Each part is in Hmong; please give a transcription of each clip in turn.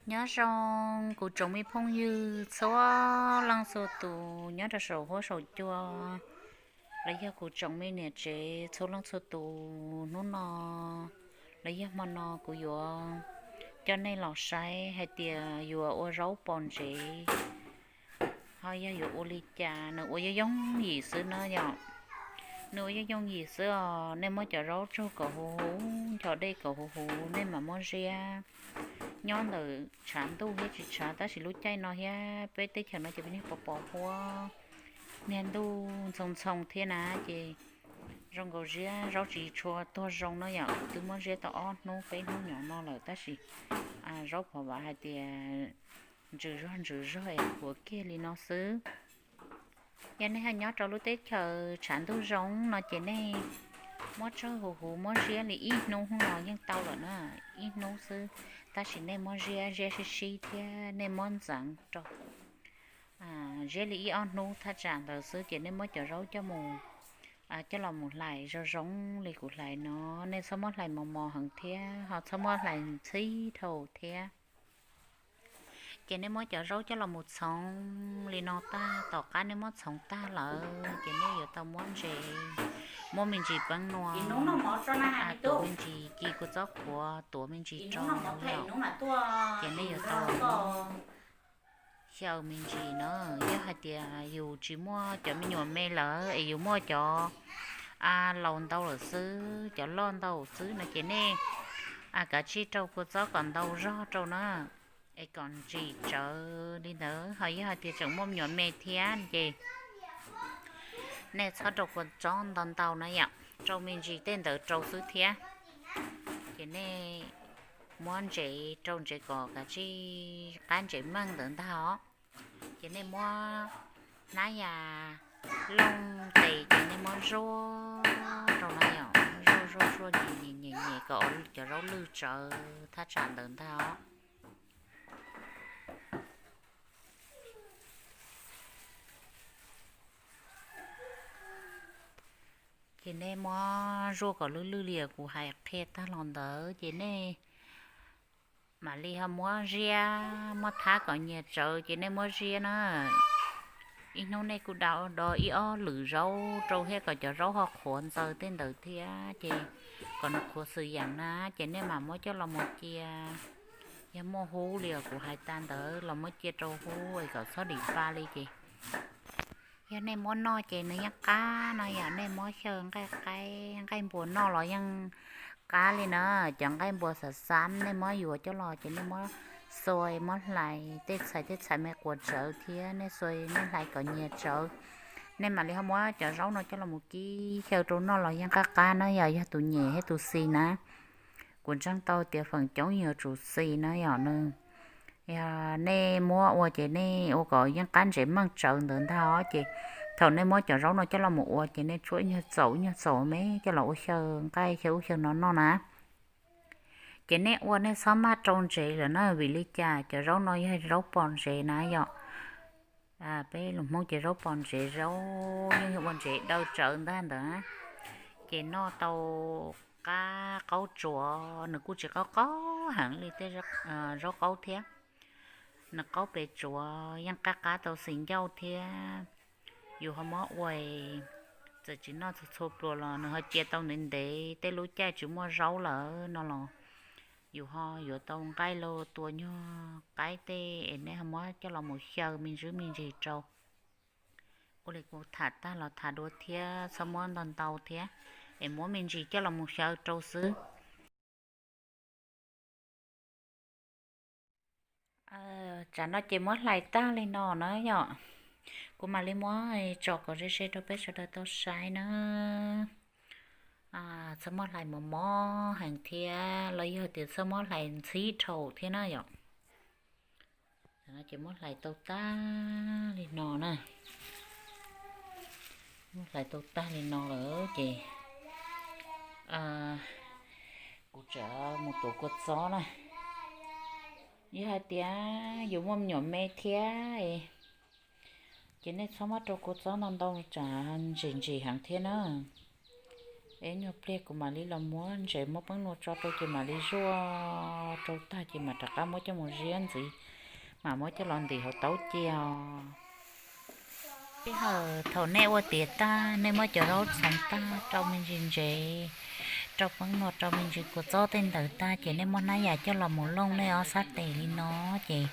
Nyob zoo kuv tsoom me phooj ywg txhua leej txhua tus nyob rau saum huab saum cua, los yog kuv tsoom me niam tsev txhua leej txhua tus. Hnub no los yog hmo no kuv yuav coj nej los saib hais tias yuav ua zaub pos ntsev ho yog yuav ua li cas. Nws ua yooj yooj yim xwb na yom. Nws ua yooj yooj yim xwb os. Nej muab cov zaub tsug kom huv huv, ncho dej kom huv huv, nej mam muab ziab. Nyob ntawm tshav ntuj thiab tsis tshav, tab sis lub caij no thiab peb teb chaws no ces peb niag pos pos huab, niag ntuj ntxhoo ntxhoo thiab na, ces zoo nkaus ziab zaub tsis tshua tuag zoo no yom. Kuv twb muab ziab tau ob hnub peb hnub nyob no lawm tab sis zaub phom vam hais tias ntsws zog ntsws zog es huav kiag li no xwb. Yog nej ho nyob rau lub teb chaws tshav ntuj zoo no ces nej muab tsawg huv huv muab ziab li ib hnub no yeej tau lawm na, ib hnub xwb. Tab sis nej muab ziab, ziab sib sib thiab nej muab ntxeev rau ziab li ib ob hnub thaj tsam ntawd xwb ces nej muab cov zaub coj mus, coj los mus hlais zoo zoo li kuv hlais no. Nej txhob muab hlais mos mos heev thiab ho txhob muab hlais ntxhib dhau thiab. Ces nej muab cov zaub coj los mus txhoov li no tag, tom qab nej muab txhoov tag lawm ces nej yuav tau muab ntsev, muab me ntsis peeb nua, tuav me ntsis ci kua txob qhuav, tuav me ntsis rau, ces nej yuav tau xyaw me ntsis na. Yog hais tias yus tsis muaj cov me nyuam me lawm es yus muaj cov laus ntau lawm xwb, cov loj ntau xwb no ces nej kav tsij rau kua txob kom ntau zog rau na, es kom ntsim tsawv li ntawd. Ho yog hais tias tseem muaj me nyuam me thiab ces nej txhob rau kua txob ntau ntau na yom, rau me ntsis tej ntawd rau xwb thiab. Ces nej muab ntsev rau ntsev kom kav tsij qab ntsev meej ntawd ntag os. Ces nej muab hnab yas looj tes ces nej muab zuaj rau na yom, zuaj zuaj zuaj nyem nyem nyem nyem kom cov zaub lwj tsawv thaj tsam ntawd ntag os. Ces nej muab zuaj kom lwj lwj li kuv hais qhia tag los ntawd ces nej mam li ho muab ziab, muab thab kom nyias tsawv ces nej muab ziab na. Ib hnub nej kuj da do ib ob lwm zaub rau thiab kom cov zaub ho qhuav ntxaws tej ntawd thiab ces kom nws qhuav xwm yeem na ces nej mam muab coj los mus cia. Yog muaj hub li kuv hais tas ntawd los muab cia rau hub es kom txhob dim pa li ces. Yog nej muab noj ces nws yeej qab no yom, nej muab xyaw nqaij qaib nqaij npua noj los yeej qab li na. Cov nqaij npua xav xab nej muab yuav coj los ces nej muab xuas muab hlais tej txhais tej txhais me quas tsawv thiab nej xuas nej hlais kom nyias tsawv. Nej mam li ho muab cov zaub no coj los mus kib xyaw rau noj los yeej qab qab na yom, yog tus nyem thiab tus xis na. Kuv ntseeg tau tias feem coob yuav tsum xis na yom nws. Yog nej muab ua ces nej ua kom yeej qab ntsev meej tsawv ntawd ntag os ces thaum nej muab cov zaub no coj los mus ua ces nej tsuab ib nyuag txaus ib nyuag txaus me coj los ua xyaw nqaij xyaw ub xyaw no noj na. Ces nej ua nej txhob maj rau ntsev lawm na, vim li cas cov zaub no yog zaub pos ntsev na yom. Peb lus Hmoob ces zaub pos ntsev, zaub yeej yog ua ntsev daw tsawv ntag ntawd. Ces noj tau qab qaub tsuav, nws kuj tsis qaub qaub heev li tej zaub qaub thiab. Nws qaub pes tsuav yeej qab qab tau xis ncauj thiab. Yus ho muab ua, txawm tsis noj txhua txhua pluas los nws ho cia tau ntev ntev, tej lub caij tsis muaj zaub lawm no los yus ho yuav tau nqaij los tua nyuag qaib tej es nej ho muab coj los mus xyaw me ntsis me ntsis rau. Ua li kuv tham tag los tham dua thiab, txhob muab ntau ntau thiab, es muab me ntsis coj los mus xyaw rau xwb. Tsam no ces muab hlais tag li no na yom, kuv mam li muab tso kom ze ze rau peb sawv daws tau saib na. Txhob muab hlais mos mos heev thiab los yog tias txhob muab hlais ntxhib dhau thiab na yom. Ces muab hlais tau tag li no na. Muab hlais tau tag li no lawm ces kuv tseem mus tuav kua txob na. Yog hais tias yus muaj me nyuam me thiab, ces nej txhob muab rau kua txob ntau ntau tsam ntsim ntsim heev thiab na. Ib nyuag pliag kuv mam li los muab ntsev muab peeb nua tso rau ces mam li zuaj rau tag ces mam rov qab muab coj mus ziab ntxiv, mam muab coj los ntim hauv taub cia os. Sij hawm thaum nej ua tiav tag, nej muab cov zaub txhoov tag rau me ntsis ntsev, rau peeb nua rau me ntsis kua txob tej ntawd tag ces nej muab hnab yas coj los mus looj nej ob sab tes li no ces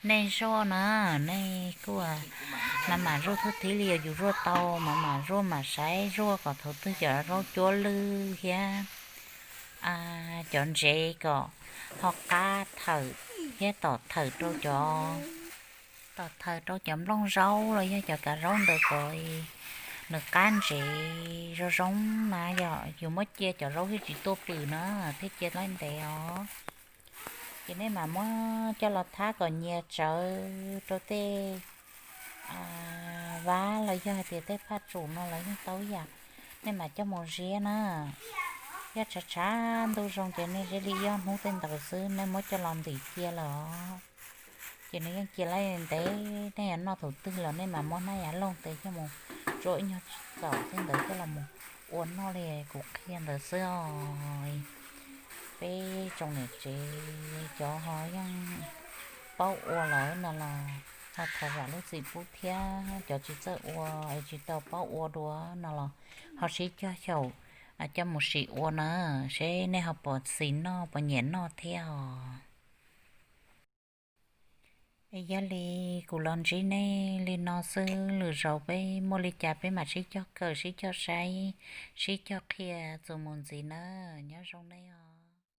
nej zuaj na, nej kuj mam mam zuaj thwj thib li yus zuaj tau, mam mam zuaj mam saib zuaj kom thaum twg cov zaub cuab lwj thiab cov ntsev kom ho qab thawm thiab tom thawm rau cov tom thawm rau cov nplooj zaub los yog cov kav zaub ntawd kom nws qab ntsev zoo zoo na, yog yus muab cia cov zaub thiaj tsis tuaj pwm na, thiaj cia laib ntev os. Ces nej mam muab coj los thab kom nyias tsawv rau tej vab los yog hais tias tej phaj tsum no los yeej tau yam. Nej mam coj mus ziab na. Yog tshav tshav ntuj zoo ces nej ziab li ib ob hnub tej ntawd xwb nej muab coj los ntim cia lawm os. Ces nws yeej cia laib ntev, nej yuav noj thaum twg los nej mam muab hnab yas looj tes coj mus tsuab ib nyuag txaum tej ntawd coj los mus ua noj li kuv qhia ntawd xwb os. Peb tsoom niam tsev cov ho yeej paub ua lawm no los ho thov zam lub txim pub thiab, cov tsis txawj ua es tsis tau paub ua dua no los ho sib cog xyaum coj mus sim ua na, seb nej ho puas xis noj puas nyiam noj thiab os. Es yog li kuv los ntsib nej li no xwb, lwm zaus peb muaj li cas peb mam sib cog kawm sib cog saib, sib cog qhia txuas mus ntxiv na. Nyob zoo nej os.